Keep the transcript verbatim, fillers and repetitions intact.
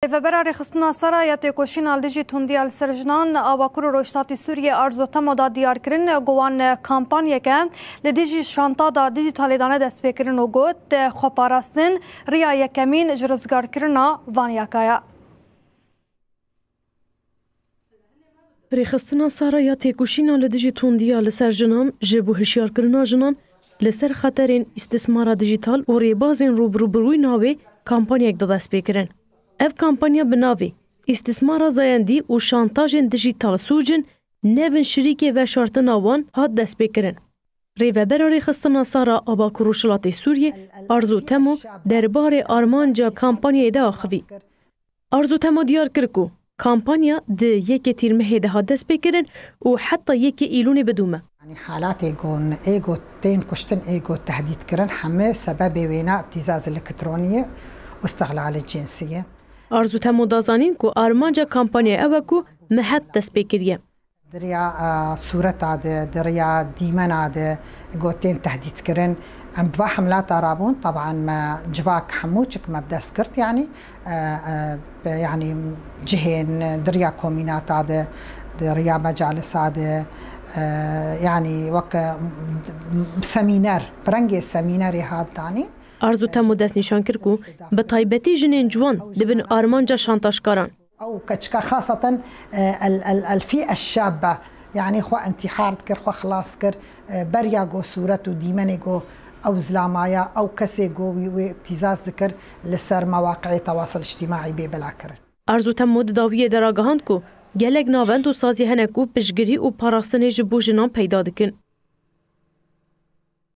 Rêvebera Rêxistina Sara ya Têkoşîna li dijî tundiya li ser jinan a Bakur û Rojhilatê Sûriyê Arzu Temo da diyar kirin ku wan kampanyeke li dijî şantada dijîtalê dane destpêkirin û got, xweparastin riya yekemîn ji rizgarkirina van yaka ye. Rêxistina Sara ya Têkoşîna li dijî tundiya li ser jinan ji bo hişyarkirina jinan li ser xeterên îstismara dijîtal û rêbazên rûbirûbirûyî navê kampanyek da destpêkirin. Ev kampanya bi navê Îstismara Zayendî û Şantajên Dijîtal Sûc in, nebin şirîkê veşartina wan hat destpêkirin. Rêvebera Rêxistina Sara a Bakur Rojhilatê Sûriyê Arzu Temo derbarê armanca kampanyayê de axivî. Arzu Temo diyar kir ku kampanya di yekê Tîrmehê de hat destpêkirin û heta yekê Îlûnê bidûme. Yanî halatê ku ê ku tên kuştin, ê ku tehdît kirin, hemû sebebê wêna îbtîzaz elektronî ye û îstixlalê cinsî ye. Arzu Temo da zanîn ku armanca kampanyayê ew e ku me hat dest pê kiriye. Di riya, e, sûreta de, di riya dîmena de ku tên tehdît kirin. Em bi va hemlata rabûn, teban me civak hemû çik me bi dest girt, yanî, e, e, bi, yanî cihên di riya komînata de, di riya mecalisa de, e, yanî wek, e, semîner, bi rengê semînerê hat danîn. Arzu Temo destnîşan kir ku bi taybetî jinên ciwan dibin armanca şantajkaran. Ew keçika xaseten, e, el, el, el fî eşşabe, yanî xwe intîhar dikir, xwe xilas kir, e, beriya ku sûret û dîmenê ku ew zilamaya, ew kesê ku wî wê îbtîzaz dikir, li ser mewaqi'ê tewasil îctîmaî bê bila kirin. Arzu Temo di dawiyê de ragihand ku gelek navend û sazî hene ku piştgirî û parastinê ji bo jinan peyda dikin.